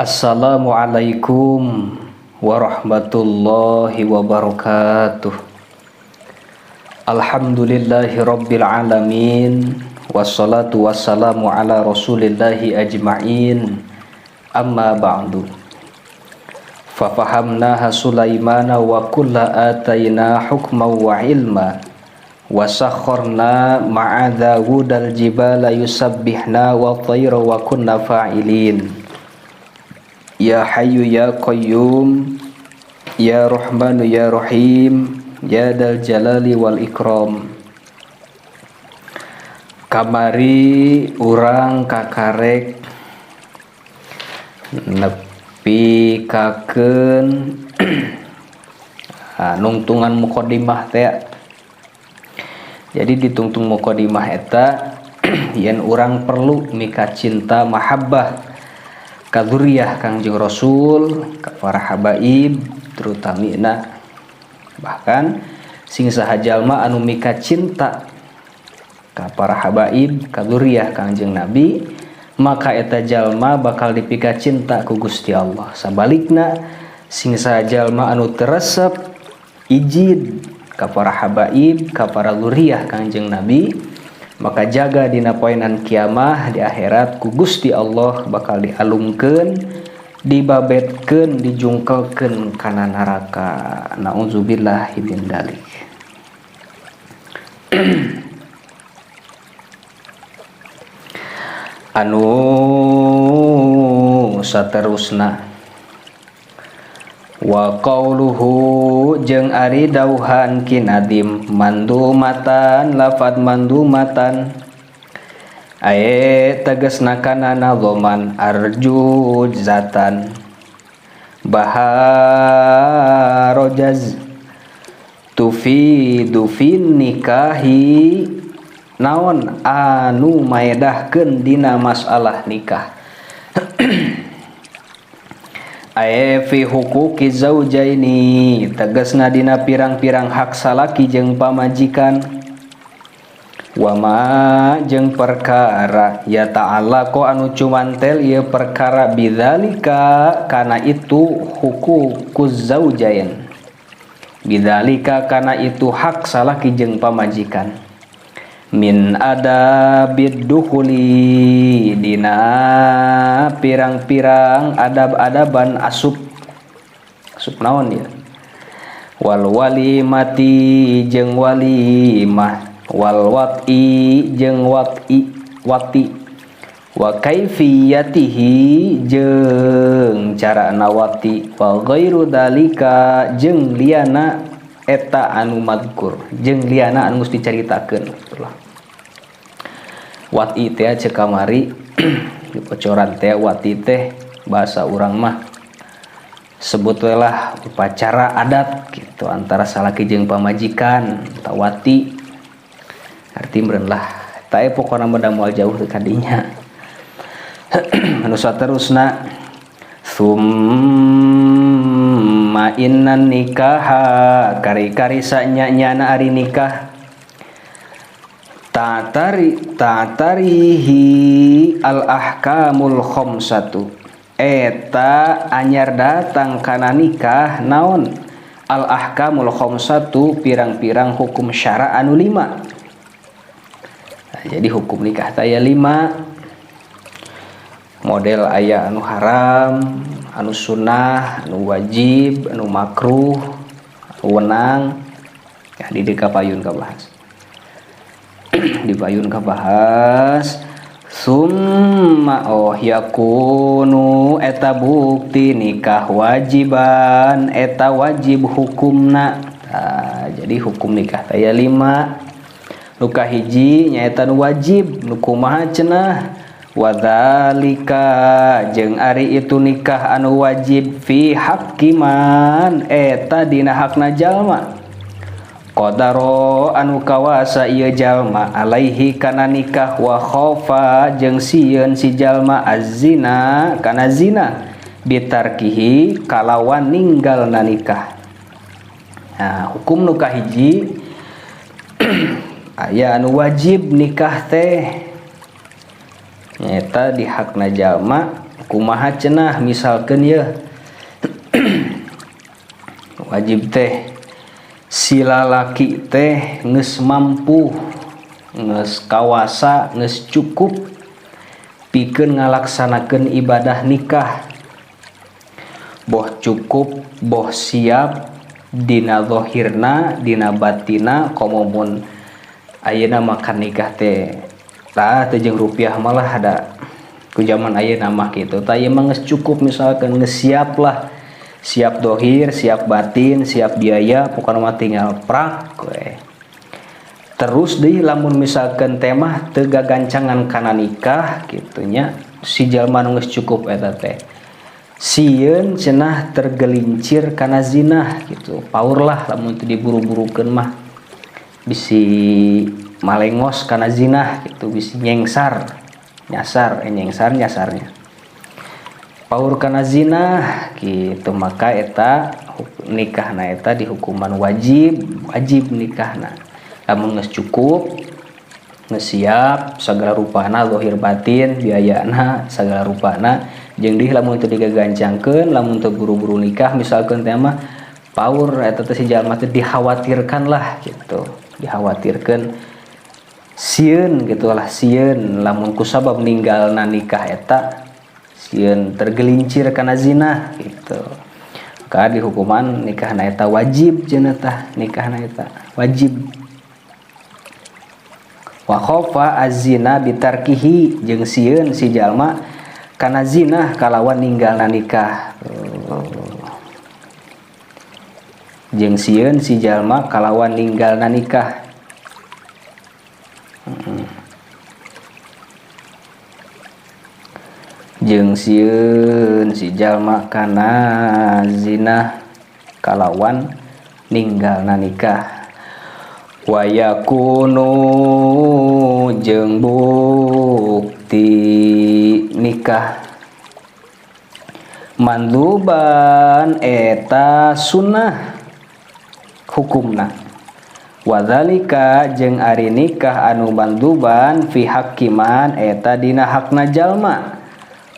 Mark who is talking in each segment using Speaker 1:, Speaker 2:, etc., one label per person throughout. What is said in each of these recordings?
Speaker 1: Assalamualaikum warahmatullahi wabarakatuh. Alhamdulillahi rabbil alamin. Wassalatu wassalamu ala rasulillahi ajma'in. Amma ba'du. Fafahamnaha Sulaimana wa kulla atayna hukman wa ilma. Wa sakharna ma'a Dawudal jibala yusabbihna wa tayra wa kunna fa'ilin. Ya Hayyu Ya Qayyum, Ya Rahmanu Ya Rahim, Ya Dal Jalali wal Ikram. Kamari urang kakarek nepi kakeun nungtungan muqaddimah teh. Jadi ditungtung muqaddimah eta yen urang perlu mika cinta mahabbah ka dzurriyyah Kangjeng Rasul, ka para habaib terutamina, bahkan sing saha jalma anu mika cinta ka para habaib, ka dzurriyyah Kangjeng Nabi, maka eta jalma bakal dipika cinta ku Gusti Allah. Sabalikna sing saha jalma anu teresep ijid ka para habaib, ka para dzurriyyah Kangjeng Nabi, maka jaga dina poenan kiamah di akhirat ku Gusti Allah bakal dialungkeun, dibabetkeun, dijungkelkeun kana neraka. Nauzubillahi min dzalik. Anu saterusna wa qauluhu jeung ari dauhan kinadim mandumatan, lafad mandumatan ae tegasna kana nadzoman arjuzatan baharojaz tufidu fin nikahi naon anu maedahkeun dina masalah nikah. Ae fi huquqi zaujaini tegasna dina pirang-pirang hak salaki jeung pamajikan, wama jeung perkara ya ta'ala ko anu cumantel ieu perkara bidzalika kana itu huququz zaujain, bidzalika kana itu hak salaki jeung pamajikan, min adabid dukhuli dina pirang-pirang adab-adaban asup, asup naon ya, wal walimati jeung walimah, wal wat'i jeung wat'i wati, wa kaifiyatihi jeung cara nawati, wa ghairu dalika jeung liana eta anu madkur, jeung liana anu geus dicaritakeun. Itulah wati teh cek kamari di bocoran teh, wati teh bahasa urang mah sebut we lah upacara adat gitu antara salaki jeung pamajikan, tawati arti meureun lah tae pokona mah moal jauh teu kadinya. Anu saterusna summa innan nikaha kari-kari sanya-nyana ari nikah tatari tatarihi al ahkamul khamsatu eta anyar datang kana nikah naon al ahkamul khamsatu pirang-pirang hukum syara anu 5. Nah, jadi hukum nikah teh aya 5 model, aya anu haram, anu sunnah, anu wajib, anu makruh, anu wenang. Ya di dieu payun kabahas. Di payun kabahas. Summa oh yakunu eta bukti nikah wajiban eta wajib hukumna. Nah, jadi hukum nikah teh aya 5. Nu kahiji nyaeta nu wajib, nu kumaha cenah wadzalika jeung ari itu nikah anu wajib fi haqqiman eta dina hakna jalma qadaro anu kawasa ieu jalma alaihi kana nikah, wa khofa jeung sieun si jalma azzina kana zina bitarkihi kalawan ninggalna nikah. Nah, hukum nu kahiji aya anu wajib nikah teh nyaeta di hakna jalma Kumaha cenah misalkeun ye wajib teh si lalaki teh geus mampu, geus kawasa, geus cukup pikeun ngalaksanakeun ibadah nikah, boh cukup boh siap dina zahirna dina batina. Komo mun ayeuna makan nikah teh tah teu jeung rupiah malah ada ku zaman ayeuna mah kitu. Tah, ieu mah geus cukup, misalkan geus siap lah, siap dohir, siap batin, siap biaya, pokokna mah tinggal prak we. Terus deui lamun misalkan teh mah teu gagancangan kana nikah kitu nya, si jalma nu geus cukup eta teh sieun cenah tergelincir kana zinah gitu. Paur lah lamun teu diburu-burukeun mah bisi malengos kana zinah gitu, bisi nyengsar nyasar, nyengsar nyasarnya, paur kana zinah gitu. Maka eta nikahna eta dihukuman wajib. Wajib nikahna lamun geus cukup, geus siap segala rupana, zahir batin, biayana segala rupana, jeung deui lamun teu digagancangkeun, lamun teu buru-buru nikah misalkeun teh mah paur eta teh si jalma teh dikhawatirkan lah gitu, dikhawatirkan sieun gitu lah, sieun lamun kusabab ninggalna nikah eta sieun tergelincir kana zina gitu. Maka dihukuman nikahna eta wajib cenah. Tah, nikahna eta wajib. Wa khofa az-zina bitarkihi, jeung sieun si jalma kana zina kalawan ninggalna nikah, jeung sieun si jalma kalawan ninggalna nikah. Jeung sieun si jalma kana zina kalawan ninggalna nikah. Wa yakunu, jeung bukti nikah manduban eta sunnah hukumna. Wadzalika, jeung ari nikah anu manduban, fi haqqiman eta dina hakna jalma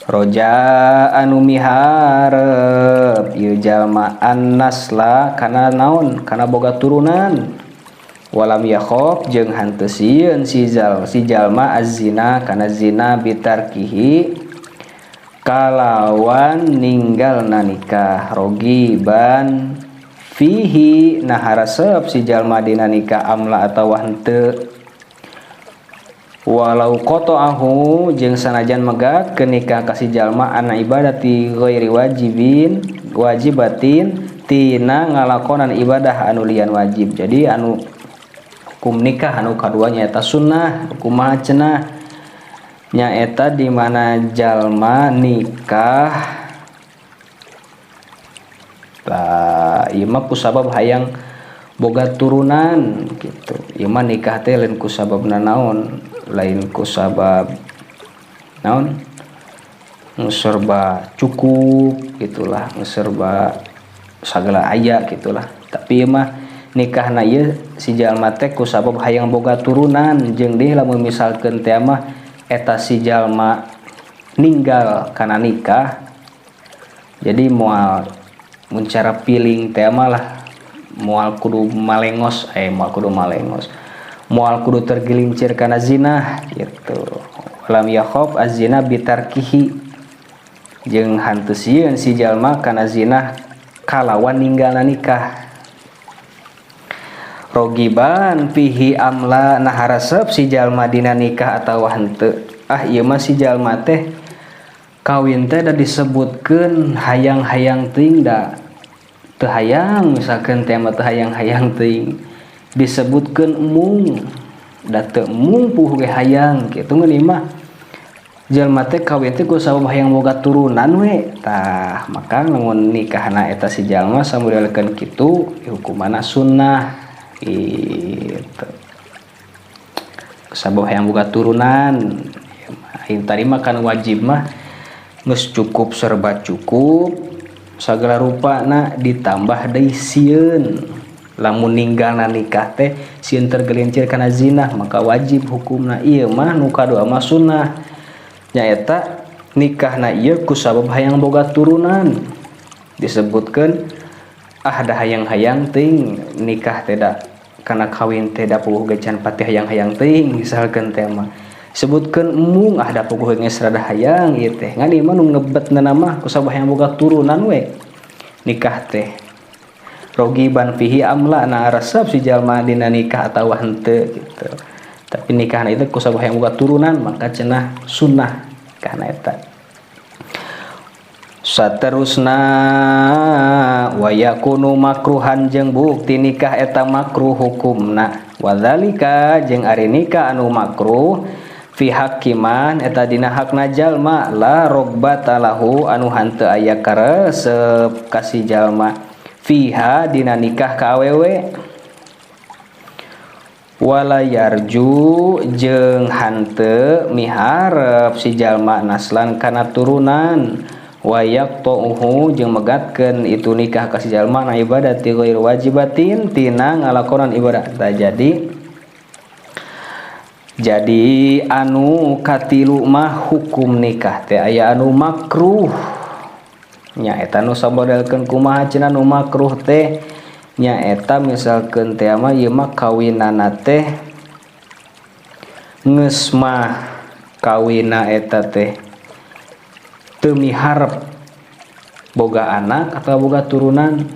Speaker 1: roja anu miharep ieu jalma annasla kana naon, kana boga turunan. Walam yakhaf, jeung hanteu sieun si jalma azzina kana zina bitarkihi kalawan ninggalna nikah. Rogiban fihi, nah harasep si jalma dina nikah, amla atawa henteu. Walau qata'ahu, jeung sanajan megat ke nikah ka si jalma, ana ibadati ghairi wajibin wajibatin, tina ngalakonan ibadah anu lian wajib. Jadi anu hukum nikah anu kadua nyaeta sunnah. Kumaha cenah? Nyaeta di mana jalma nikah. Tah, ieu mah kusabab hayang boga turunan gitu. Ieu mah nikah teh lain kusabab naon, lain kusabab naon, serba cukup gitulah, serba sagala aya gitulah. Tapi ieu mah nikahna ieu si jalma teh kusabab hayang boga turunan, jeung deui lamun misalkeun teh mah eta si jalma ninggal kana nikah, jadi moal mun cara piling teh mah lah moal kudu malengos, moal kudu malengos, moal kudu tergelincir kana zina gitu. Lam yakhaf az-zina bitarkihi, jeung hanteu sieun si jalma kana zina kalawan ninggalna nikah. Rogiban fihi amla, nah harasep si jalma dina nikah atawa henteu. Ah, ieu mah si jalma teh kawin teh da disebutkeun hayang-hayang teuing, da teu hayang misalkeun teh mah, teu hayang-hayang teuing, disebutkeun embung da teu embung puh ge hayang kitu. Ngeun mah jalma teh kawin teh ku sabab hayang boga turunan we. Tah, maka lamun nikahna eta si jalma samodelkeun kitu hukumanna sunnah gitu, sabab hayang boga turunan. Aing tadi mah kan wajib mah geus cukup, serba cukup sagala rupana, ditambah deui sieun lamun ninggalna nikah teh sieun tergelincir kana zina, maka wajib hukumna. Ieu mah nu kadua mah sunnah, nyaeta Nikahna ieu kusabab hayang boga turunan. Disebutkeun ah da hayang-hayang teuing nikah teh da kana kawin teh da puguh ge can pati hayang-hayang teuing misalkeun teh mah. Sebutkeun embung ah da puguh geus rada hayang ieu teh. Ngan ieu mah nu ngebetna mah kusabab hayang boga turunan we nikah teh. Rogiban fihi amla na resep si jalma dina nikah atawa henteu gitu. Tapi nikahna itu kusabab hayang boga turunan maka cenah sunnah kana eta. Saterusna wa yakunu makruhan jeung bukti nikah eta makruh hukumna. Wadzalika jeung ari nikah anu makruh fi hakiman eta dina hakna jalma la rogbata lahu anu hanteu aya karesep ka si jalma fiha dina nikah ka awewe. Wala yarju jeung hanteu miharep si jalma naslan kana turunan. Wa yaqta'uhu jeung megatkeun itu nikah ka si jalma na ibadati ghairu wajibatin tina ngalakonan ibadah. Tah jadi anu katilu mah hukum nikah teh aya anu makruh. Nya eta nu sabodelkeun kumaha cenah nu makruh teh nya eta misalkeun teh mah ieu mah kawinana teh geus mah kawina eta teh teu miharep boga anak atau boga turunan,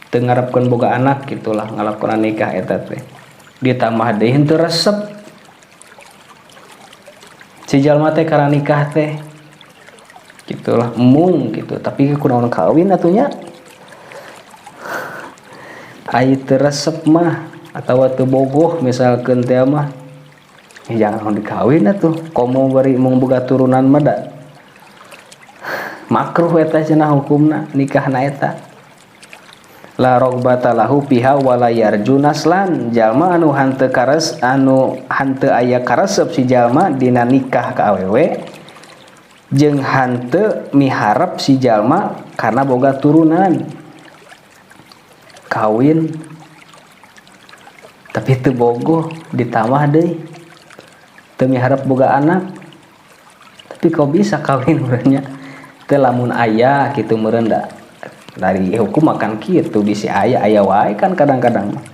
Speaker 1: teu ngarepkeun boga anak gitulah ngalakonan nikah eta teh. Ditambah deui henteu resep si jalma teh karena nikah teh gitulah embung gitu, tapi kunaon kawin atunya ai teu resep mah atawa teu bogoh misalkeun teh mah ya jangan dikawin atuh komo bari mung boga turunan mah da makruh eta cenah hukumna nikahna eta. La rogbata lahu fiha wala yarju naslan jalma anu hanteu kares anu hanteu aya karesep si jalma dina nikah ka awewe jeung hanteu miharep si jalma karena boga turunan. Kawin tapi teu bogoh ditambah deui teu miharep boga anak tapi kok bisa kawin urangnya teu lamun aya kitu meureun da dari hukum makan kitu bisi aya aya wae kan kadang-kadang mah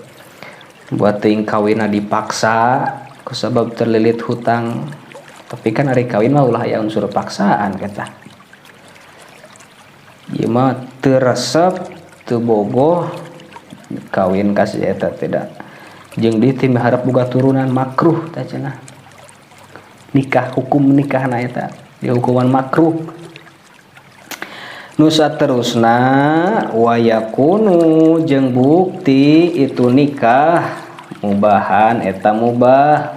Speaker 1: buat teuing kawinna dipaksa kusabab terlilit hutang tapi kan ari kawin mah ulah aya unsur paksaan kata ieu mah teu resep teu bogoh kawin ka si eta tidak jeung deui teu miharep boga turunan makruh tah cenah nikah hukum nikahna eta dihukuman makruh. Nu saterusna wa yakunu jeung bukti itu nikah mubahan eta mubah.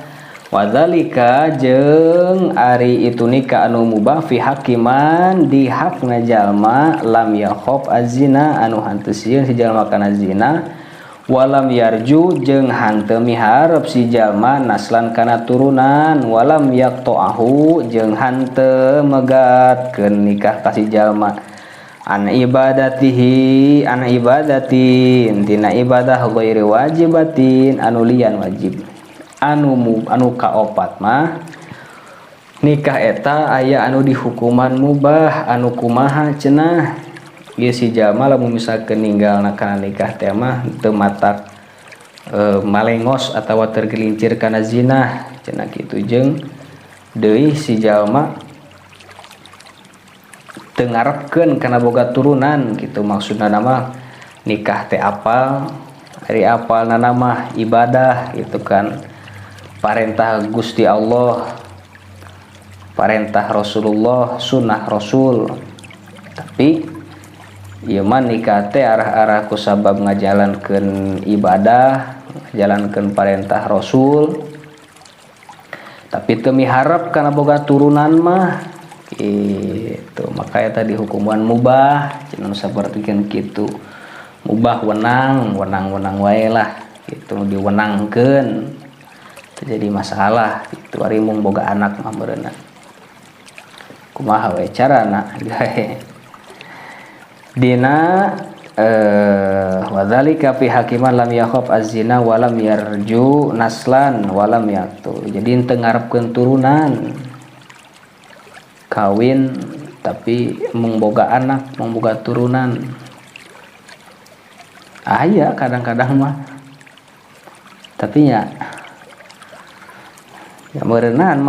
Speaker 1: Wadzalika jeung ari itu nikah anu mubah fi hakiman di hakna jalma lam yakhaf azina anu hanteu sieun si jalma kana zina walam yarju jeung hanteu miharep si jalma naslan kana turunan walam yaqta'ahu jeung hanteu megatkeun nikah ka si jalma an ibadatihi an ibadatin tina ibadah ghairi wajibatin anu lian wajib. Anu kaopat mah nikah eta aya anu dihukuman mubah anu kumaha cenah ieu si jalma lamun misalkeun ninggalna kana nikah teh mah teu matak malengos atawa tergelincir kana zina cenah kitu jeung deui si jalma teu ngarepkeun kana boga turunan gitu maksudna mah nikah teh apal ari apalna mah ibadah gitu kan parentah Gusti Allah parentah Rasulullah sunnah Rasul tapi ieu mah nikah teh arah-arah kusabab ngajalankeun ibadah ngajalankeun parentah Rasul tapi teu miharep kana boga turunan mah gitu makanya tadi hukuman mubah cenah sapertikeun kitu mubah wenang wenang-wenang wae lah gitu diwenangkeun terjadi masalah gitu ari mung boga anak mah meureunna kumaha we carana gae dina wadzalika fi hakiman lam yakhaf az-zina wa lam yarju naslan wa lam yaqtu. Jadi henteu ngarepkeun turunan. Kawin tapi mung boga anak, mung boga turunan. Aya kadang-kadang mah. Tapi nya ya meureunaan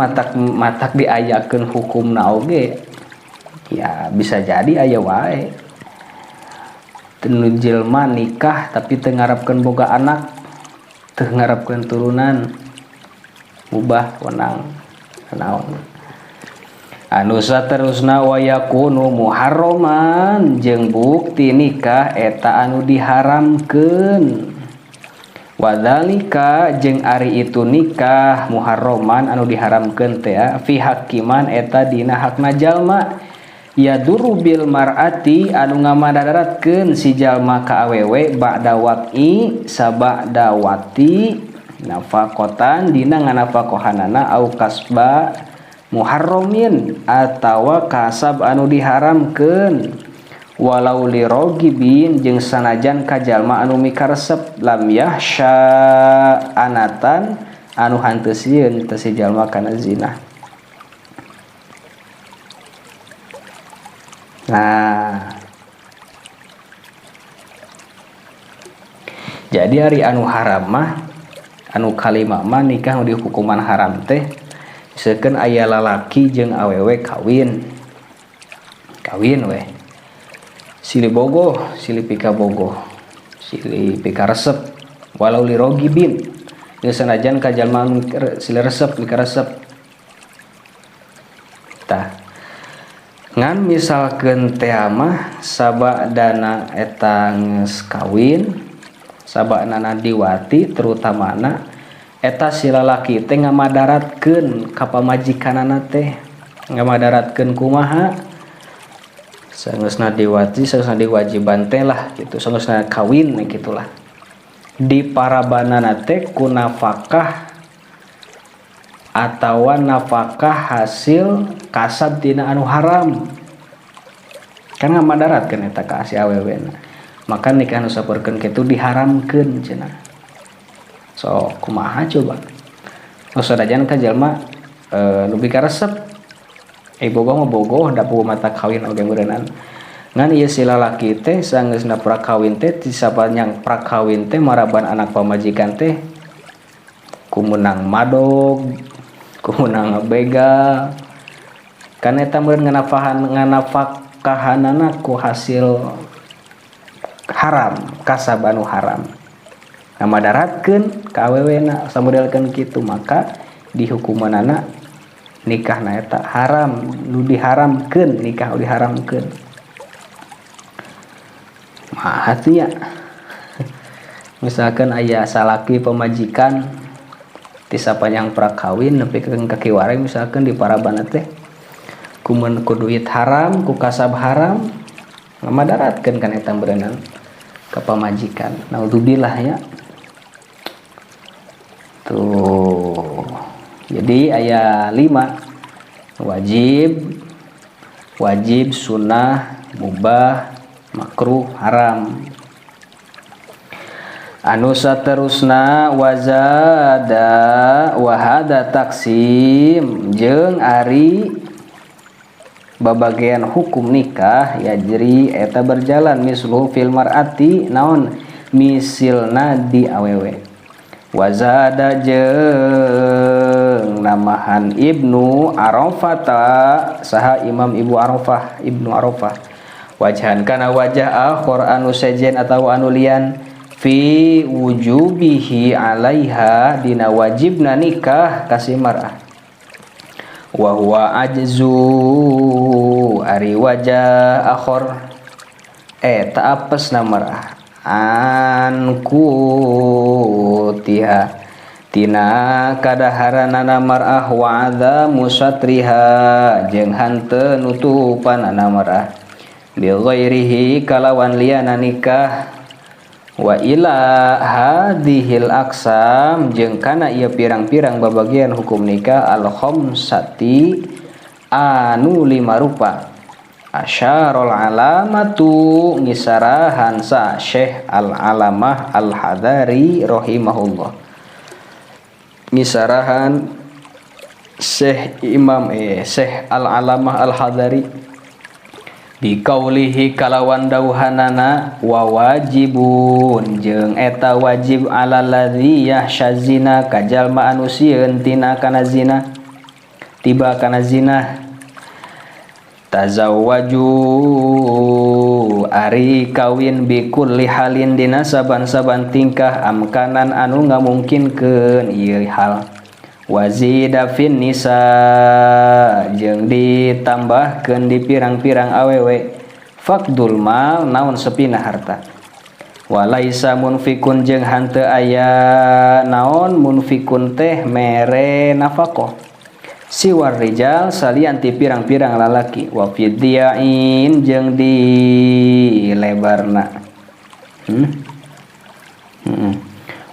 Speaker 1: matak diayakeun hukumna oge. Ya bisa jadi aya wae. Teu jelma nikah tapi teu ngarepkeun boga anak, teu ngarepkeun turunan, mubah wenang naon. Anu saterusna wa yakunu muharraman jeung bukti nikah eta anu diharamkeun. Wadzalika jeung ari itu nikah muharraman anu diharamkeun teh fi hakiman eta dina hakna jalma. Yaduru bil mar'ati anu ngamadadaratkeun si jalma ka awewe ba'da waqi saba'dawati nafaqatan dina nganafakohanana au kasba muharramin atawa kasab anu diharamkeun walau lirogibin jeung sanajan ka jalma anu mikaresep lam yahsya anatan anu hanteu sieun teh si jalma kana zina. Nah, jadi hari anu haram mah anu kalima mah nikah nu dihukuman haram teh misalkan aya lalaki jeung awewe kawin. Kawin weh. Silih bogoh, silih pika bogoh, silih pika resep walau lirogibin. Jeung sanajan ka jalma anu silih resep, pika resep. Tah. Ngan misalkeun teh mah sabadana eta geus kawin, sabadana diwati terutamana eta si lalaki teh ngamadaratkeun ka pamajikanana teh. Ngamadaratkeun kumaha? Sangeusna diwati, sangeusna diwajiban teh lah gitu, sangeusna kawin gitulah. Di parabanana teh ku nafkah atawa nafkah hasil kasab tina anu haram. Kan ngamadaratkeun eta ka si awewena. Maka nikah nu saperkeun kitu diharamkeun cenah. So kumaha coba? Nu sadajan ka jalma nu pikaresep. Bogoh mah bogoh da puguh mata kawin oge meureunnan. Ngan ieu si lalaki teh sangeusna prakawin teh ti sapanjang prakawin teh maraban anak pamajikan teh kumenang madog, kumenang begal. Kan eta meureun nganafakahanana ku hasil haram, kasab anu haram. Ngamadaratkeun ka awewena samodelkeun kitu maka dihukumanana nikahna eta haram, nu diharamkeun, nikah nu diharamkeun. Mah nya. Misalkan aya salaki pamajikan ti sapanjang prakawin nepi ka kiwari misalkan di parabana teh kumen ku duit haram, ku kasab haram, ngamadaratkeun kan eta berenang ka pamajikan. Naudzubillah ya. Tuh. Jadi aya 5. Wajib, wajib, sunnah, mubah, makruh, haram. Anu saterusna wazada wahada taksim jeung ari babagean hukum nikah yajri eta berjalan misluhu fil mar'ati naon misilna di awewe. Wazada jeung namahan Ibnu Arafata saha Imam Ibu Arafah Ibnu Arafah wajhan kana wajah akhor anu sejen atawa anu lian fi wujubihi alaiha dina wajibna nikah kasih mar'ah wa huwa ajzu ari wajah akhor eta apesna mar'ah an kutiha tina kadaharanana mar'ah wa adzamu satriha jeung hanteu nutupanana mar'ah bi ghairihi kalawan liyana nikah wa ila hadhil aqsam jeung kana ieu pirang-pirang babagian hukum nikah al khamsati anu lima rupa. Asyarul alamatu ngisarahan sa Syekh Al-Alamah Al-Hadari rahimahullah. Ngisarahan Syekh Imam Syekh Al-Alamah Al-Hadari biqaulihi kalawan dauhanana wa wajibun jeung eta wajib alal ladzi yahsya zina ka jalma anu sieun tina kana zina tiba kana zina tazawwaju ari kawin bikulli halin dina saban-saban tingkah amkanan anu ngamungkinkeun ieu hal wazida fin nisa jeung ditambahkeun di pirang-pirang awewe faqdul mal naon sepina harta walaisa munfikun jeung hanteu aya naon munfikun teh mere nafaqah siwar rijal salian ti pirang-pirang lalaki wa fidyain jeung di lebarna.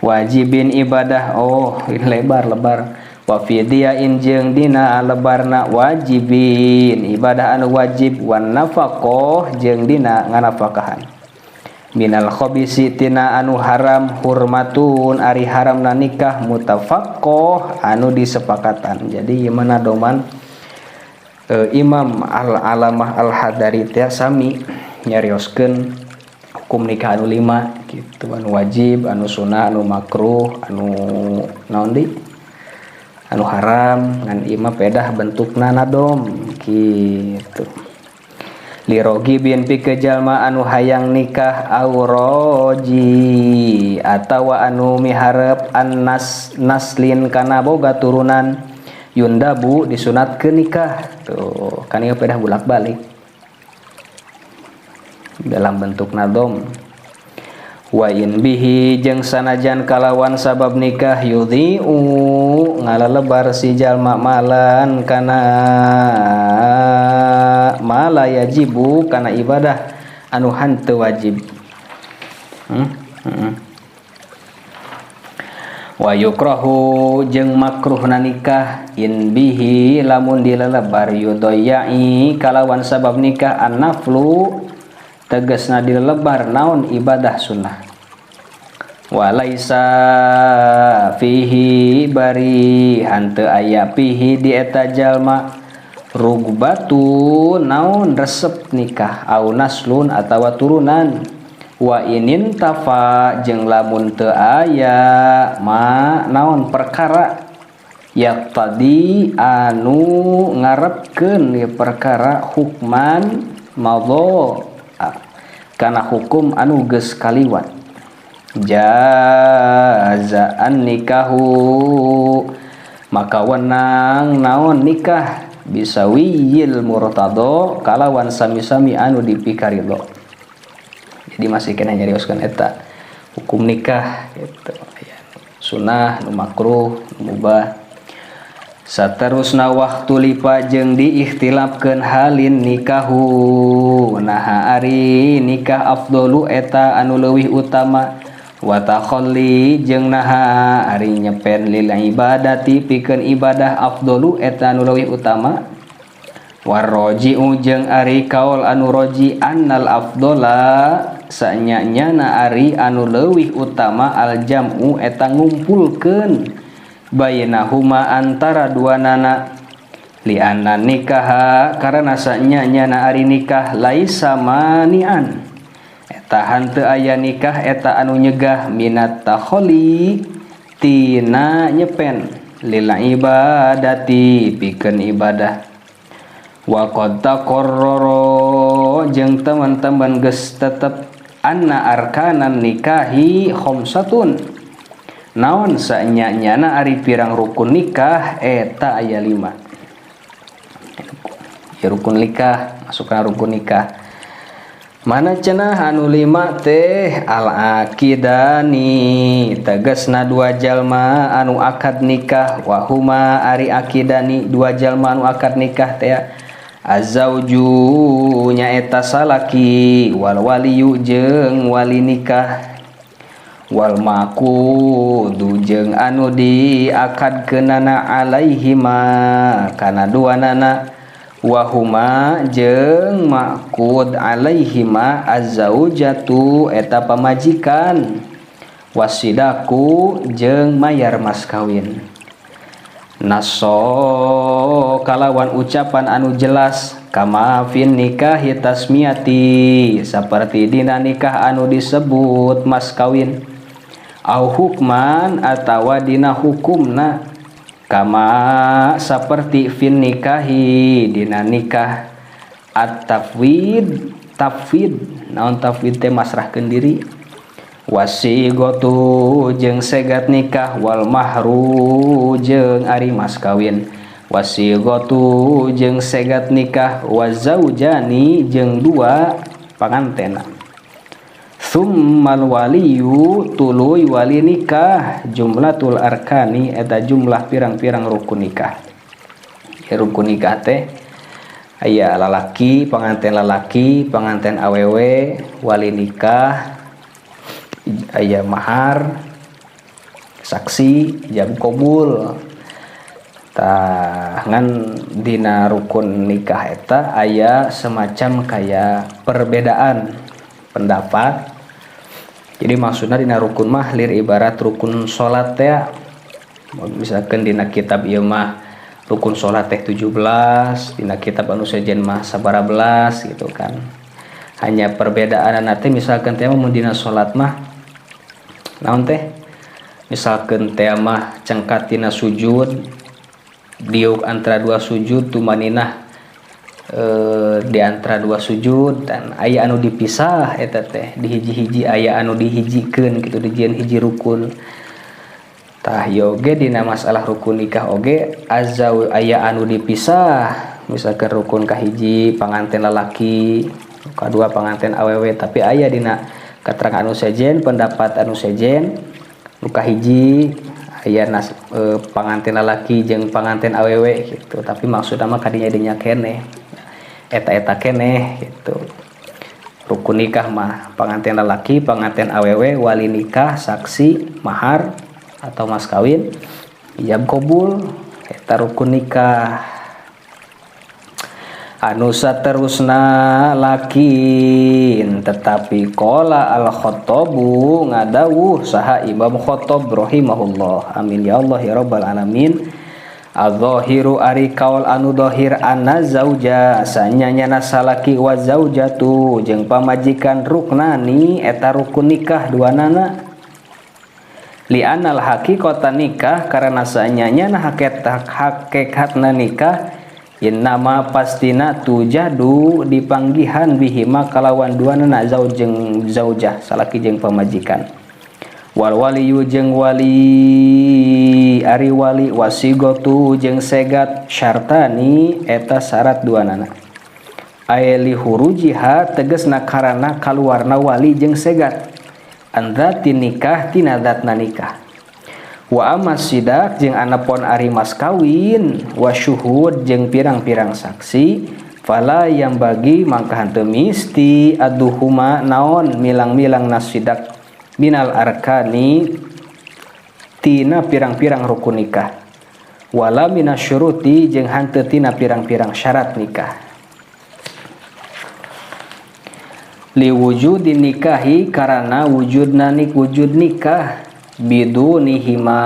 Speaker 1: Wajibin ibadah oh lebar-lebar wa fidyain jeung dina lebarna wajibin ibadah anu wajib wan nafaqah jeung dina nganafakahan minal khabisi tina anu haram hurmatun ari haramna nikah mutafaqqah anu disepakatan. Jadi gimana doman Imam Al-Alamah Al-Hadari teh sami nyarioskeun hukum nikah anu 5 gitu, anu wajib, anu sunah, anu makruh, anu naon di anu haram ngan ieu mah pedah bentukna nadom gitu. Lirogibin pikeun jalma anu hayang nikah auroji atawa anu miharep annas naslin kana boga turunan yundabu disunatkeun nikah. Tuh kan ieu pedah bolak-balik dalam bentuk nadom. Wa in bihi jeung sanajan kalawan sabab nikah yudhi'u ngalalebar si jalma malan kana mala yajibu kana ibadah anu hanteu wajib. Wa yukrahu jeung makruhna nikah in bihi lamun dilelebar yudoyai kalawan sabab nikah annaflu tegasna dilelebar naon ibadah sunnah. Walaisa fihi bari hanteu aya fihi di eta jalma rugbatu naon resep nikah au naslun atawa turunan wa inin tafa jeung lamun teu aya ma naon perkara ya tadi anu ngarepkeun ieu perkara hukman madha kana hukum anu geus kaliwat jazaan nikahu maka wenang naon nikah bisawiyil murtado kalawan sami-sami anu dipikaridho. Jadi masih kena nyarioskeun eta hukum nikah gitu ya. Sunah, nu makruh, nu mubah. Saterusna waktu lipa jeung diikhtilafkeun halin nikahu naha ari nikah afdalu eta anu leuwih utama wa takhalli jeung naha ari nyepen lil ibadati pikeun ibadah afdalu eta anu leuwih utama warroji'u jeung ari kaul anu roji annal afdala sanya-nyana ari anu leuwih utama al jam'u eta ngumpulkeun bainahuma antara dua nana li'anna nikaha karena sanya-nyana ari nikah laisa manian eta hanteu aya nikah eta anu nyegah minat takholi tina nyepen lil ibadati pikeun ibadah wa qad taqarrara jeung teman-teman geus tetep anna arkanan nikahi khamsatun naon sanya-nyana ari pirang rukun nikah eta aya 5. Ya rukun nikah masukna rukun nikah mana cenah anu 5 teh al akidani tegasna dua jalma anu akad nikah wa huma ari akidani dua jalma anu akad nikah teh azauju nyaeta salaki wal waliyu jeung wali nikah wal maqudu jeung anu diakadkeunana alaihima kana duanana wahuma jeung maqud alaihima azzaujatu eta pamajikan wasidaku jeung mayar mas kawin. Naso kalawan ucapan anu jelas kama fin nikahi tasmiyati saperti dina nikah anu disebut mas kawin au hukman atawa dina hukumna kama saperti fin nikahi dina nikah at-tafwid tafwid naon tafwid teh masrahkeun diri wasigotu jeung segat nikah wal mahru jeung ari mas kawin wasigotu jeung segat nikah wazaujani jeung dua pangantena summal waliyu tuluy wali nikah jumlatul arkani eta jumlah pirang-pirang rukun nikah. Ya, rukun nikah teh aya lalaki, panganten lalaki, panganten awewe, wali nikah, aya mahar, saksi, jam kobul. Tah ngan dina rukun nikah eta aya semacam kayak perbedaan pendapat. Jadi maksudna dina rukun mah lir ibarat rukun salat teh. Misalkan dina kitab ieu mah rukun salat teh 17, dina kitab anu sejen mah sabarabelas gitu kan. Hanya perbedaan teh misalkan teh mun dina salat mah naon teh? Misalkan teh mah cengkat tina sujud diuk antara dua sujud tumaninah di antara dua sujud dan aya anu dipisah eta teh dihiji-hiji aya anu dihijikeun kitu dijieun hiji rukun. Tah yoge dina masalah rukun nikah oge azau aya anu dipisah misalkan rukun kahiji panganten lalaki kadua panganten awewe tapi aya dina keterangan anu sejen pendapat anu sejen nu kahiji aya nas panganten lalaki jeung panganten awewe gitu tapi maksudna mah kadinya dinya keneh eta-eta keneh gitu. Rukun nikah mah panganten lalaki panganten awewe wali nikah saksi mahar atau mas kawin ijab kobul eta rukun nikah. Anu saterusna lakin tetapi qala al khattabu ngadawuh saha Imam Khattab rahimahullah amin ya Allah ya rabbal alamin. Az-zahiru ari kaul anu zahir anna zauja sanyanya salaki wa zaujatu jeung pamajikan ruknani eta rukun nikah duanana li anal haqiqata nikah karena sanyanya hakikatna nikah yen nama pastina tujadu dipanggihan bihima kalawan duanana zauj jeung zaujah salaki jeung pamajikan wal waliyu jeung wali ari wali wasigotu jeung segat syartani eta syarat duanana aya li hurujiha tegasna karana kaluarna wali jeung segat andzati nikah tina zatna nikah wa amas sidak jeung anapon ari mas kawin wa syuhud jeung pirang-pirang saksi fala yang bagi mangka henteu misti aduhuma naon milang-milang nasidak minal arkani tina pirang-pirang rukun nikah wala minasyuruti jeung henteu tina pirang-pirang syarat nikah liwujudi nikahi karana wujudna nik wujud nikah bidunihima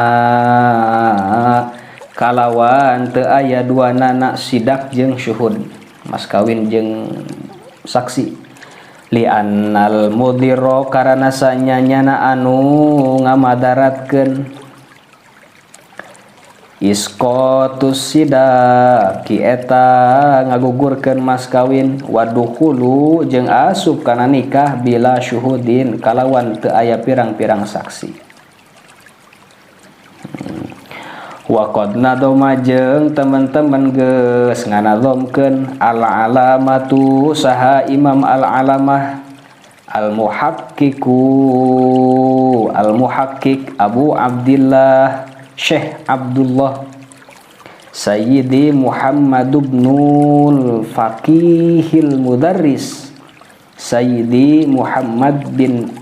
Speaker 1: kalawan teu aya dua nana sidak jeung syuhud mas kawin jeung saksi li annal mudhirra karana sanyanyana anu ngamadaratkeun isqatus sidaki eta ngagugurkeun mas kawin wadukhulu jeung asup kana nikah bila syuhudin kalawan teu aya pirang-pirang saksi. Waqad nadoma jeung teman-teman geus nganadzomkeun al-alamatu saha Imam al-alamah al-muhaqqiqu al-muhaqqiq Abu Abdillah Syekh Abdullah Sayyidi Muhammad ibnul Faqihil Mudarris Sayyidi Muhammad bin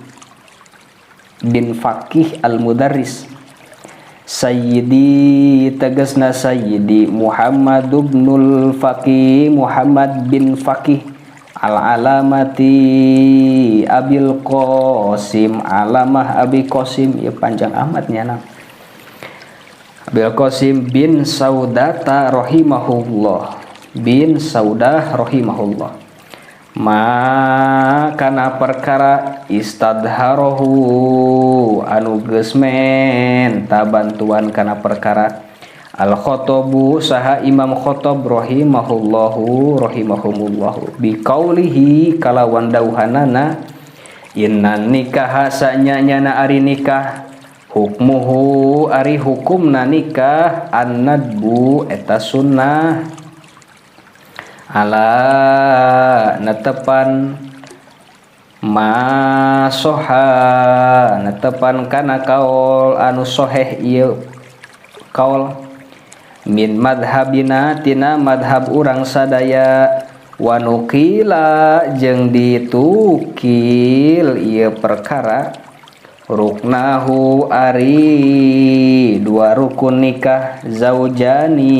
Speaker 1: Faqih al-Mudarris Sayyidi tegasna Sayyidi Muhammad ibnul Faqih Muhammad bin Faqih al-alamati Abil Qasim alamah Abi Qasim ya panjang amatnya nah. Abil Qasim bin Saudata rahimahullah, bin Saudah rahimahullah, ma kana perkara istadharohu anu geus menta bantuan kana perkara al khotobu saha Imam Khotob rahimahullahu rahimahumullahu biqaulihi kalawan dauhanana inna nikaha sanyana ari nikah hukmuhu ari hukumna nikah annadbu eta sunnah ala netepan masoha netepan kana kaul anu soheh ieu kaul min madhabina tina madhab urang sadaya wanukila jeung ditukil ieu perkara ruknahu ari dua rukun nikah zaujani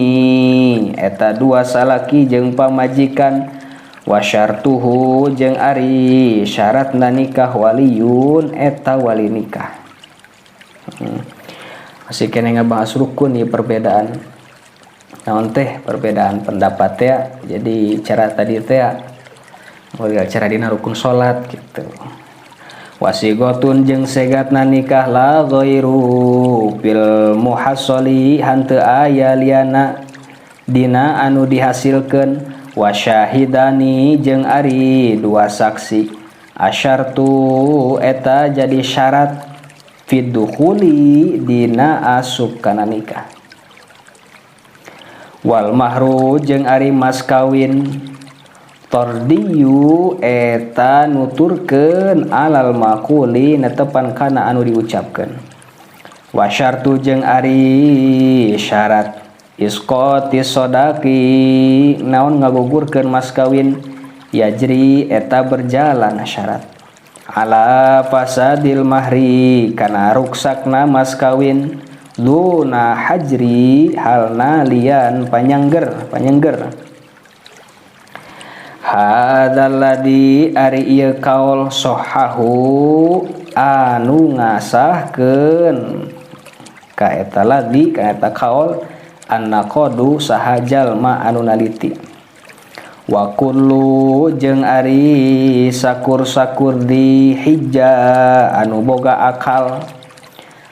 Speaker 1: eta dua salaki jeung pamajikan wasyartuhu jeung ari syaratna nikah waliyun eta wali nikah. Masih kene ngabahas rukun ieu perbedaan naon teh perbedaan pendapat ya. Jadi cara tadi teh model cara dina rukun salat gitu. Wasigotun jeung segatna nikah la ghairu fil muhassali hanteu aya liana dina anu dihasilkeun wasyahidani jeung ari dua saksi asyartu eta jadi syarat fid dukhuli dina asup kana nikah wal mahru jeung ari mas kawin tordiyu eta nuturkeun alal maquli netepan kana anu diucapkeun wasyartu jeung ari syarat isqati sodaqi naon ngagugurkeun mas kawin yajri eta berjalan syarat ala fasadil mahri kana ruksakna mas kawin duna hajri halna lian panyangger panyangger hadzal ladzi ari ieu kaul sohahu anu ngasahkeun ka eta ladzi ka eta kaul annaqadu saha jalma anu naliti wa kullu jeung ari sakur-sakur di hijja anu boga akal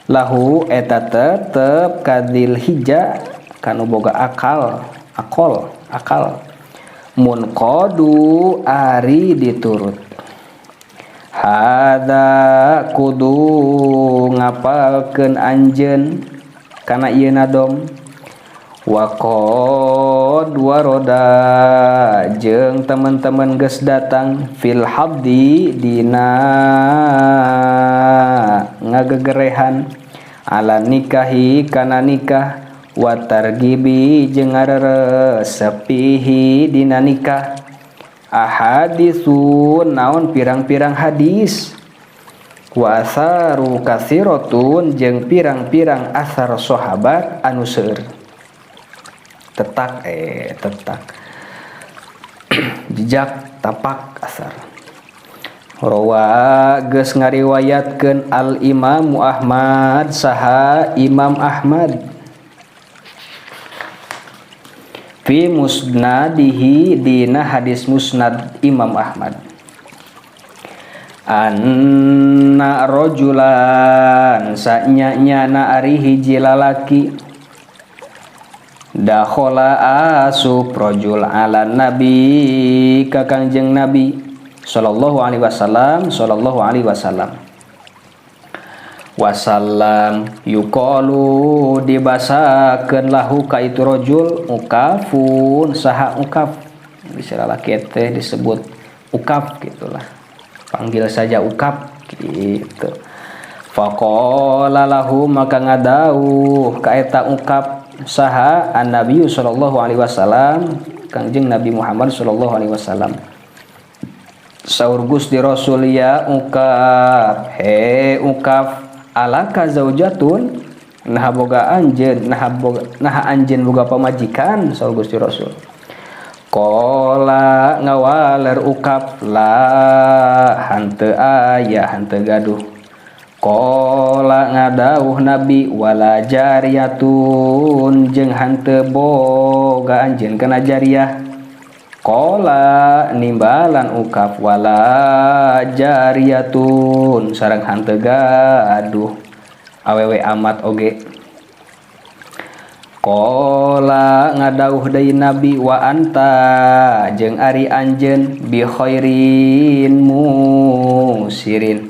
Speaker 1: lahu eta tetep kadil hijja kanu boga akal akol akal munqadu ari diturut hada kudu ngapalkeun anjeun kana ieu nadom waqad waroda jeung teman-teman geus datang fil habdi dina ngagegerehan ala nikahi kana nikah wa targibi jeung ngareresepihi dina nikah ahadisun naon pirang-pirang hadis wa asaru katsiratun jeung pirang-pirang asar sahabat anu seueur tetak tetak jejak tapak asar rawa geus ngariwayatkeun al Imam Ahmad saha Imam Ahmad fi musnadihi dina hadis musnad Imam Ahmad anna rajulan sanya-nyana ari hiji lalaki dakhala asub rajul ala nabi ka Kangjeng Nabi sallallahu alaihi wasallam sallallahu alaihi wasallam wasallam yuqalu dibasakeun lahu ka itu rajul ukafun saha ukaf bisa lalaki teh disebut ukaf gitulah panggil saja ukaf gitu faqala lahu maka ngadauh ka eta ukaf saha an-nabi sallallahu alaihi wasallam Kangjeng Nabi Muhammad sallallahu alaihi wasallam saur Gusti Rasul ya ukaf he ukaf alaka zaujatun naha boga anjeun naha anjeun boga pamajikan saur Gusti Rasul qala ngawaler ukaf la hanteu aya hanteu gaduh Qala ngadauh Nabi wala jariyatun jeung hanteu boga anjeun kana jariyah. Qala nimbalan Ukaf wala jariyatun sareng hanteu gaduh awewe amat oge. Qala ngadauh deui Nabi wa anta jeung ari anjeun bi khairin musirin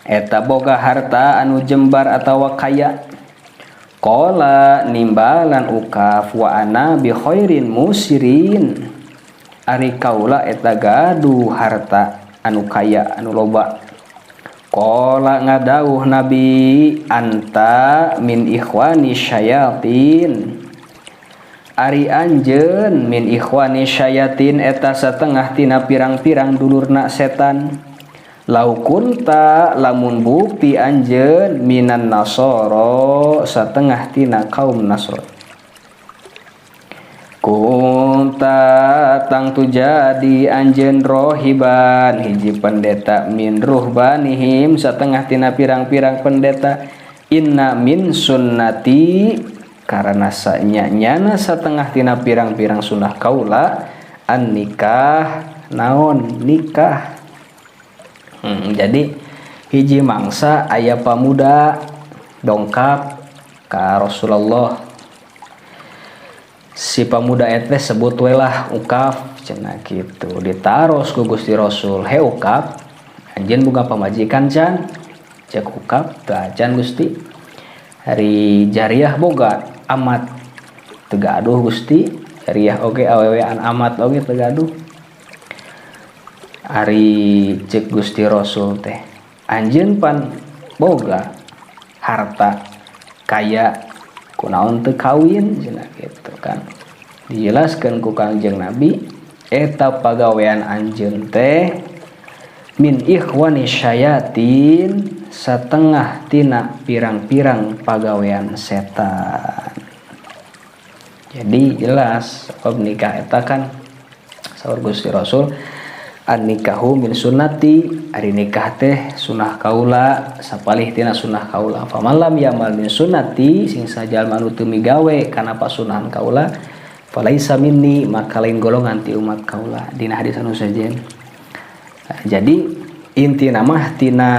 Speaker 1: eta boga harta anu jembar atawa kaya. Qala nimbalan Ukaf wa ana bi khairin musirin ari kaula eta gaduh harta anu kaya anu loba. Qala ngadauh Nabi anta min ikhwani syayatin ari anjeun min ikhwani syayatin eta satengah tina pirang-pirang dulurna setan. Lau kunta lamun bukti anjeun minan nasoro satengah tina kaum nasoro. Kunta tangtu jadi anjeun rohiban hiji pendeta min ruhbanihim satengah tina pirang-pirang pendeta. Inna min sunnati karena sanya-nyana satengah tina pirang-pirang sunnah kaula an nikah naon nikah. Jadi hiji mangsa aya pamuda dongkap ka Rasulullah. Si pamuda eta sebut we lah Ukaf cenah kitu. Ditaros ku Gusti Rasul, "He Ukaf, anjeun boga pamajikan can?" Cek Ukaf, "Teu acan Gusti." Hari jariah boga amat teu gaduh Gusti, jariah oge awewean amat oge teu gaduh. Ari cek Gusti Rasul teh, "Anjeun pan boga harta kaya kunaon teu kawin?" cenah kitu kan. Dijelaskeun ku Kangjeng Nabi eta pagawean anjeun teh min ikhwani syayatin satengah tina pirang-pirang pagawean setan. Jadi jelas sebab nikah eta kan saur Gusti Rasul an nikahu min sunnati ari nikah teh sunah kaula sapalih tina sunah kaula. Faman lam yamal min sunnati sing sajalma anu teu migawe kana pasunahan kaula falaisa minni maka lain golongan ti umat kaula dina hadis anu sejen. Nah, jadi inti mah tina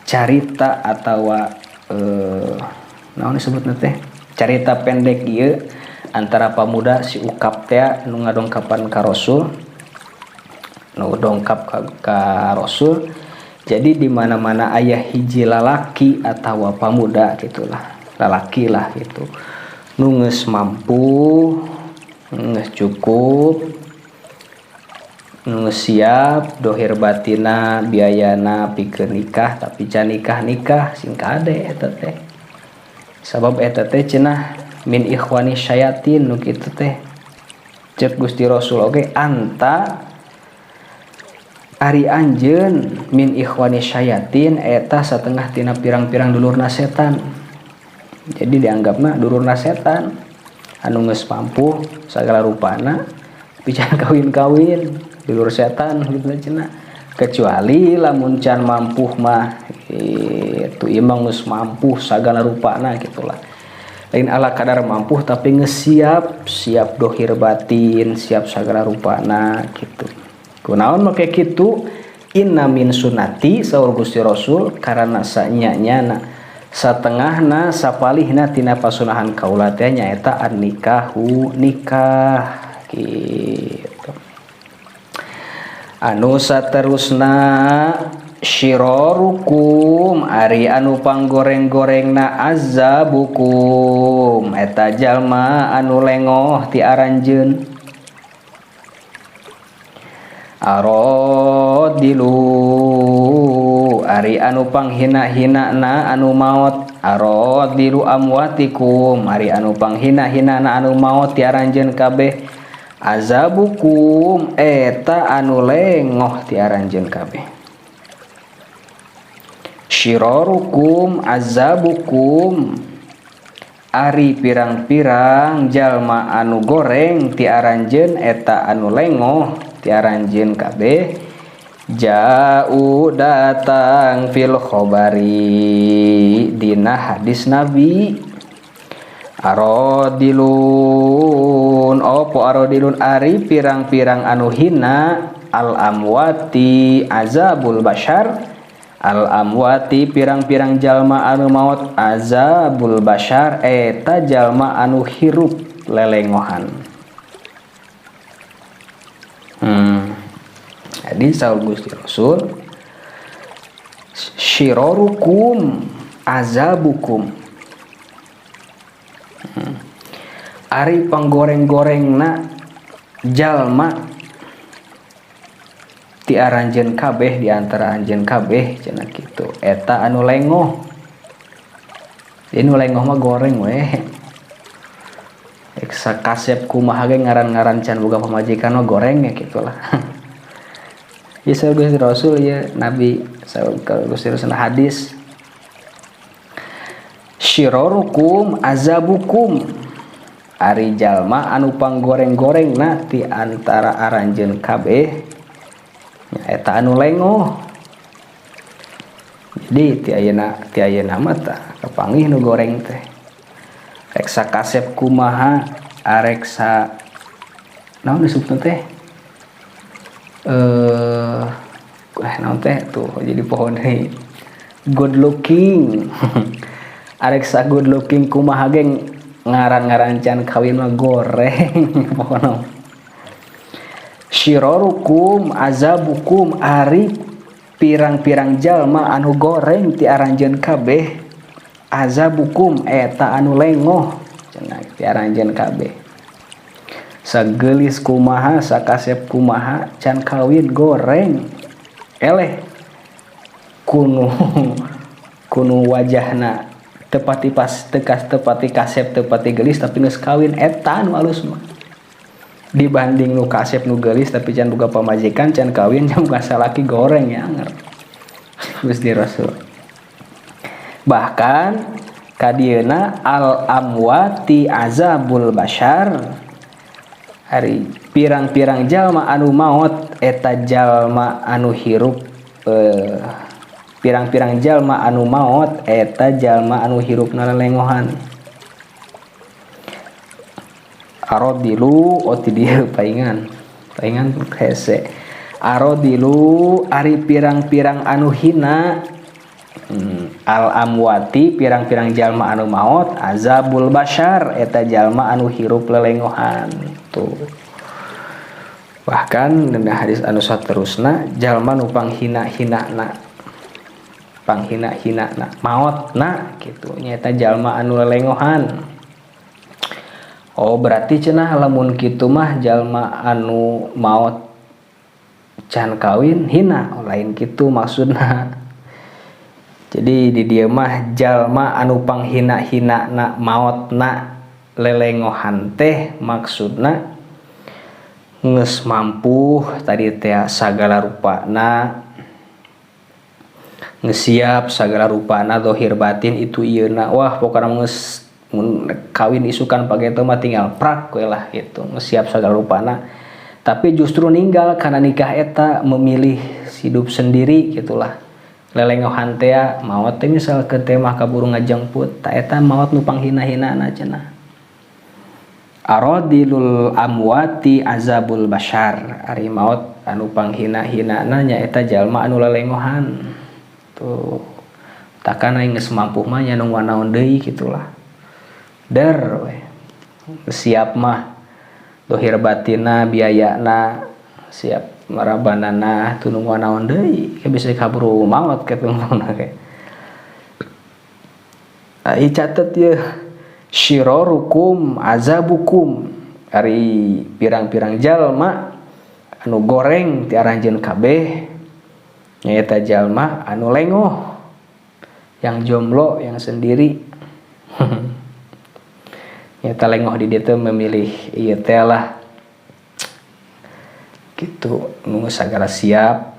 Speaker 1: carita atawa naon disebutna teh carita pendek ieu antara pamuda si Ukap teh nu ngadongkapan ka Rasul nu dongkap ka Rasul. Jadi di mana-mana aya hiji lalaki atawa pamuda gitulah, lalaki lah gitu, nu geus mampu, geus cukup, nu geus siap dohir batina biayana pikeun nikah tapi can nikah-nikah sing kade eta teh. Sabab eta teh cenah min ikhwani syayatin nu kitu teh. Cek Gusti Rasul oge anta ari anjeun min ikhwani syayatin eta satengah tina pirang-pirang dulurna setan. Jadi dianggapna dulurna setan anu geus mampu sagala rupana tapi can kawin-kawin dulur setan gitu cenah. Kecuali lamun can mampu mah itu ieu mah geus mampu sagala rupana gitulah. Lain ala kadar mampu tapi geus siap, siap dohir batin, siap sagala rupana gitu. Kunaon make kitu? Inna min sunnati saur Gusti Rasul karena sanya-nyana satengahna sapalihna tina pasunahan kaula teh nyaeta an nikahu nikah gitu. Anu saterusna syirarukum ari anu panggoreng-gorengna azabukum eta jalma anu lengoh ti aranjeun. Arodilu ari anu panghina-hinana anu maot arodilu amwatikum ari anu panghina-hinana anu maot ti aranjeun kabeh azabukum eta anu lengoh ti aranjeun kabeh. Syirarukum azabukum ari pirang-pirang jalma anu goreng ti aranjeun eta anu lengoh ti aranjeun kabeh Jauh datang fil khobari dina hadis Nabi. Arodilun opo arodilun ari pirang-pirang anu hina al amwati azabul bashar al amwati pirang-pirang jalma anu maot azabul bashar eta jalma anu hirup lelengohan. Jadi saur Gusti Rasul syirarukum azabukum. Ari panggoreng-gorengna jalma ti aranjeun kabeh di antara anjeun kabeh cenah kitu eta anu lengoh. Jadi nu lengoh mah goreng weh. Eksa kasep kumaha ge ngaran-ngaran can boga pamajikan mah goreng ya gitulah. Ya saur Gusti Rasul ya Nabi saur Gusti Rasul hadis syirarukum azabukum ari jalma anu panggoreng-gorengna ti antara aranjeun kabeh eta anu lengoh. Jadi ti ayeuna mah tah kapanggih nu goreng teh. Reksa kasep kumaha areksa naon disebutna teh? Naon teh tuh jadi pohon deui. Good looking. Areksa good looking kumaha ge ngaran-ngaran can kawin mah goreng pokona. Syirarukum azabukum ari pirang-pirang jalma anu goreng ti aranjeun kabeh azabukum eta anu lengoh cenah ti aranjeun kabeh. Sagelis kumaha sakasep kumaha can kawin goreng eleh kunu kunu wajahna tepati pas tekas tepati kasep tepati gelis tapi geus kawin eta anu alus mah dibanding nu kasep nu gelis tapi can boga pamajikan can kawin can boga salaki goreng ya anger. Gusti Rasul bahkan kadieuna al amwati azabul bashar ari pirang-pirang jalma anu maot eta jalma anu hirup pirang-pirang jalma anu maot eta jalma anu hirup nalalengohan. Arodilu oti dieu paingan paingan hese arodilu ari pirang-pirang anu hina al amwati pirang-pirang jalma anu maot azabul bashar eta jalma anu hirup lelengohan tuh. Bahkan dina hadis anu saterusna jalma nu panghina-hinana panghina-hinana maotna kitu nyaeta jalma anu lelengohan. Oh berarti cenah lamun kitu mah jalma anu maot can kawin hina. Oh, lain kitu maksudna. Jadi di dieu mah jalma anu panghina-hinana maotna lelengohan teh maksudna geus mampu tadi teh sagala rupana geus siap sagala rupana zahir batin itu ieuna wah pokona geus kawin isukan pageto mah tinggal prak we lah gitu geus siap sagala rupana tapi justru ninggal karena nikah eta memilih hidup sendiri gitulah lelengohan teh maot teh misalkeun teh mah kaburu ngajengput ta eta maot nu panghina-hinana cenah. Aradilul amwati azabul bashar ari maot anu panghina-hinana nyaeta jalma anu lelengohan tuh takana geus mampu mah nya nu wanaon deui gitulah der we siap mah dohir batina biayana siap marabanana tuh nu wanaon deui ke bisa kaburu maot kitu ngomongna ge. Ai catet ye syirarukum azabukum ari pirang-pirang jalma anu goreng ti aranjeun kabeh nyaeta jalma anu lengoh yang jomblo yang sendiri. Nyaeta lengoh di dieu teh memilih ieu teh lah gitu nu sagala siap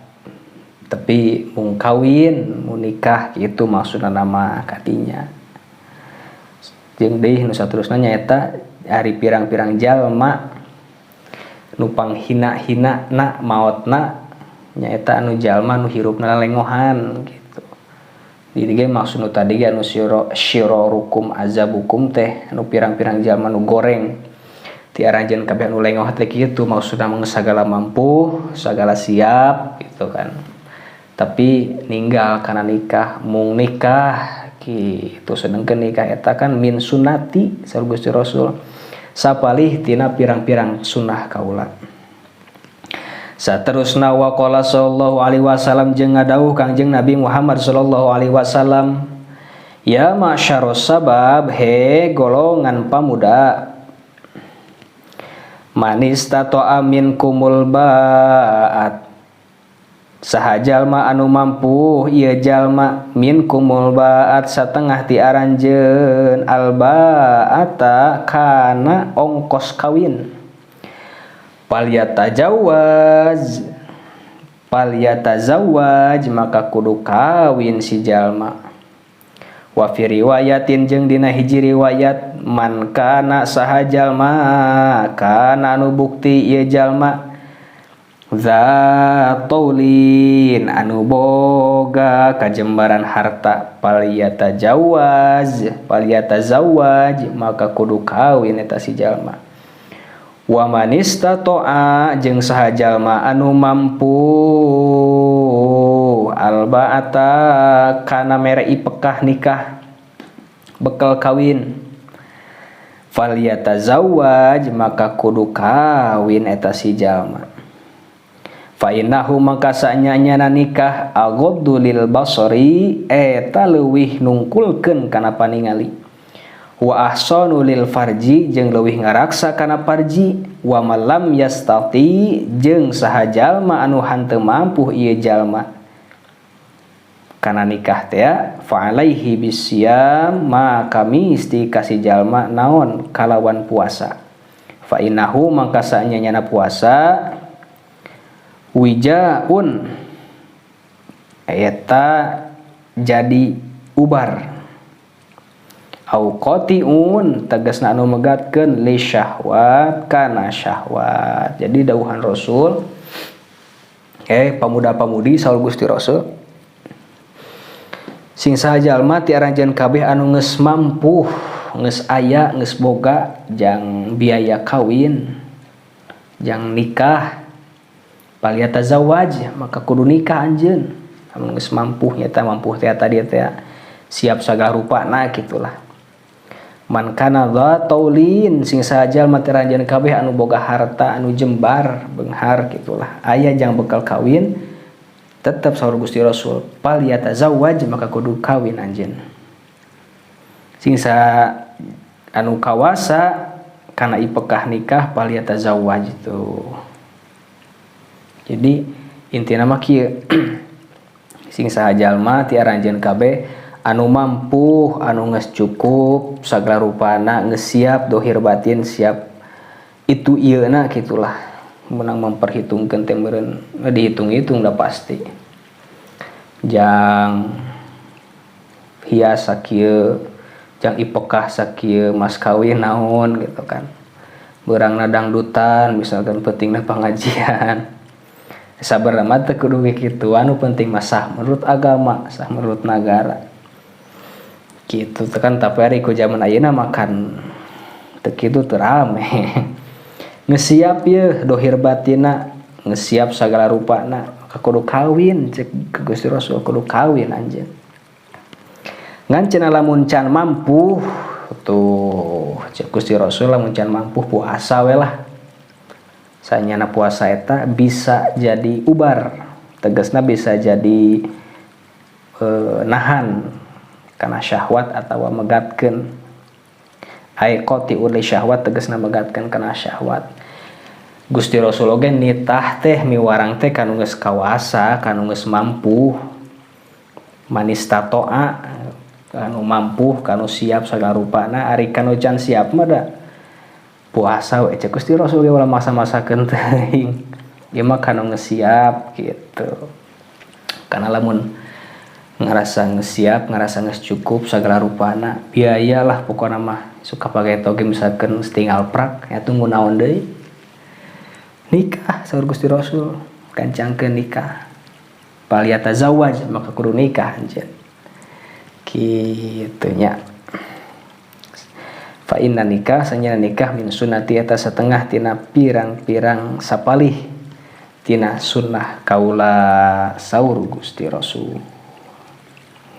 Speaker 1: tapi mung kawin mun nikah gitu maksudna nama kadinya. Jeung deui nu saterusna nyaeta ari pirang-pirang jalma nu panghina-hina na maotna Nyaeta anu jalma nu hirupna lengohan gitu. Di dieu maksud nu tadi ge anu syirarukum azabukum teh anu pirang-pirang jalma nu goreng ti aranjeun kabeh anu lengoh teh kitu maksudna mah sagala mampu, sagala siap gitu kan. Tapi ninggal kana nikah, mung nikah gitu, sedengkeun nikah eta kan min sunnati saur Gusti Rasul sapalih tina pirang-pirang sunnah kaula. Saterusna waqala sallallahu alaihi wasallam jeung ngadawuh Kangjeng Nabi Muhammad sallallahu alaihi wasallam, ya ma'syaros sabab, he golongan pamuda, manis tato'a minkumul ba'at, saha jalma anu mampu ieu jalma minkumul ba'at satengah ti aranjeun alba'ata kana ongkos kawin, palyatazawwaj maka kudu kawin si jalma. Wa fi riwayatin jeung dina hiji riwayat man kana saha jalma kana anu bukti ieu jalma za taulin anu boga kajembaran harta, palyatazawwaj maka kudu kawin eta si jalma. Wa man istata'a jeung saha jalma anu mampu alba'ata kana mere ipekah nikah bekal kawin, falyatazawwaj maka kudu kawin eta si jalma. Fa innahu maka sanyanyana nikah aghaddu lil basari eta leuwih nungkulkeun kana paningali, wa ahsanu lil farji jeung leuwih ngaraksa kana farji, wa malam yastati jeung saha jalma anu hanteu mampu ieu jalma kana nikah teh fa alaihi bisyam maka misti kasih jalma naon kalawan puasa. Fa innahu maka sanyanyana puasa wijaun eta jadi ubar au qati'un tegasna anu megatkeun li syahwat kana syahwat. Jadi dawuhan Rasul, pamuda-pamudi saur Gusti Rasul, sing saha jalma ti aranjeun kabeh anu geus mampu, geus aya, geus boga jang biaya kawin, jang nikah, palyatazawwaj maka kudu nikah anjeun. Amun geus mampu nyata mampu teh tadi teh siap sagala rupana gitulah. Man kana dza taulin sing saha jalma ti aranjeun kabeh anu boga harta anu jembar beunghar gitulah, aya jang bekal kawin tetep saur Gusti Rasul palyatazawwaj maka kudu kawin anjeun. Sing saha anu kawasa kana ipekah nikah palyatazawwaj itu. Jadi intina mah kieu, sing saha jalma ti aranjeun kabeh anu mampu, anu geus cukup sagala rupana, geus siap dohir batin siap itu ieuna gitulah, menang memperhitungkeun teh meureun dihitung-hitung dah pasti. Jang hias sakieu, jang ipekah sakieu, mas kawin naon gitu kan. Beurangna dangdutan misalkan pentingna pengajian. Sabar mah teu kudu kitu, anu penting mah sah menurut agama, sah menurut negara. Gitu kan, tapi ari ku zaman ayeuna makan teu kitu teu rame. Geus siap yeuh dohir batinna, geus siap sagala rupana, maka kudu kawin cek Gusti Rasul kudu kawin anjeun. Ngan cenah lamun can mampu tuh cek Gusti Rasul lamun can mampu puasa we lah. Sanyana puasa eta bisa jadi ubar, tegasna bisa jadi nahan kana syahwat atawa megatkeun. Ai qati uli syahwat tegasna megatkeun kana syahwat. Gusti Rasul oge nitah teh miwarang teh kanu geus kawasa, kanu geus mampu, manis tatoa, kanu mampu, kanu siap sagala rupana. Ari kanu can siap mah da puasa we cek Gusti Rasul ge ulah masa-masakeun teuing. Ieu mah kanu geus siap gitu. Karena lamun ngerasa geus siap, ngerasa geus cukup sagala rupana, biaya lah pokona mah suka pakai toge misalkan setinggal prak ya tunggu naon deui. Nikah saur Gusti Rasul. Gancangkeun nikah. Falyatazawwaj, maka kudu nikah anjeun. Kitu nya. Fa inna nikah, sanyana nikah, min sunnati, eta setengah tina pirang-pirang sapalih tina sunnah kaula, saur Gusti Rasul.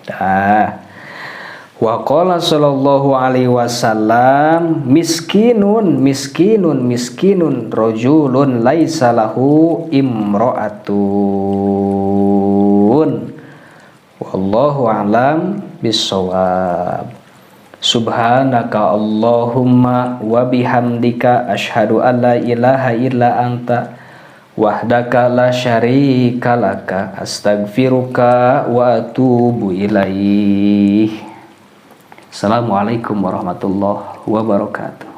Speaker 1: Dah. Wa qala sallallahu alaihi wasallam, miskinun miskinun miskinun rajulun laisa lahu imra'atun. Wallahu a'lam bissawab. Subhanaka Allahumma wa bihamdika, asyhadu an la ilaha illa anta wahdaka la syarika laka, astaghfiruka wa atubu ilaih. Assalamualaikum warahmatullahi wabarakatuh.